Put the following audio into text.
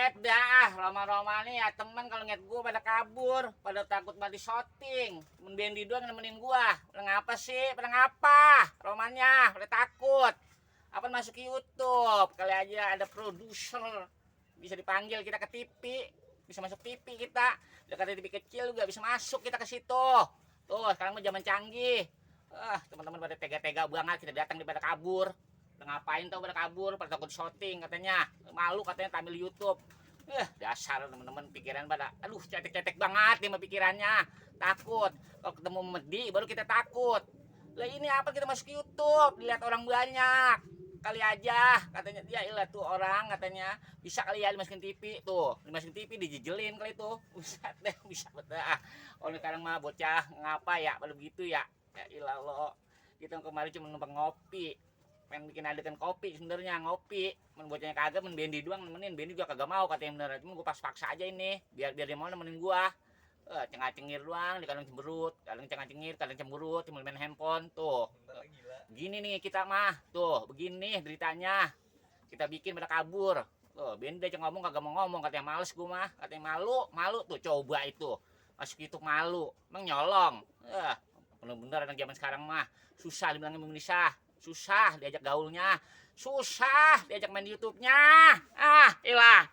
buset dah, Roma-Roma nih ya temen kalau ngeliat gua pada kabur, pada takut mati syuting. Temen Bendi doang nemenin gua. Pada ngapa sih? Pada ngapa? Romanya pada takut. Apa masuk ke YouTube? Kali aja ada produser bisa dipanggil kita ke TV, bisa masuk TV kita. Udah kata TV kecil juga bisa masuk kita ke situ. Tuh, sekarang mah zaman canggih. Teman-teman pada tega-tega banget kita datang di pada kabur. Udah ngapain tau pada kabur, pada takut syuting katanya. Malu katanya tampil di YouTube. Dasar teman-teman pikiran pada aduh cetek-cetek banget nih pikirannya. Takut. Kalau ketemu Medi baru kita takut. Lah ini apa kita masuk YouTube, dilihat orang banyak. Kali aja katanya dia ilah tuh orang katanya bisa kali ya dimasukin TV tuh, dimasukin TV dijejelin kali itu. Buset deh bisa betul. Orang sekarang mah bocah ngapa ya kalau begitu ya. Ya ilah lo. Kita kemarin cuma numpang ngopi, pengen bikin adegan kopi sebenarnya ngopi, bocahnya kagak, Bendi doang nemenin. Bendi juga kagak mau katanya bener, cuma gue paksa aja ini biar dia mau nemenin gua. Cengah-cengir doang, di kadang cemberut, kadang cengah-cengir, kadang cemberut, cuma main handphone tuh. Gini nih kita mah, tuh begini beritanya. Kita bikin pada kabur. Tuh, Bendi aja ngomong kagak mau ngomong, katanya males gua mah, katanya malu tuh coba itu. Masuk itu malu, emang nyolong. Bener-bener anak zaman sekarang mah susah dibilangin Indonesia. Susah diajak gaulnya, susah diajak main di YouTube-nya. Ilah.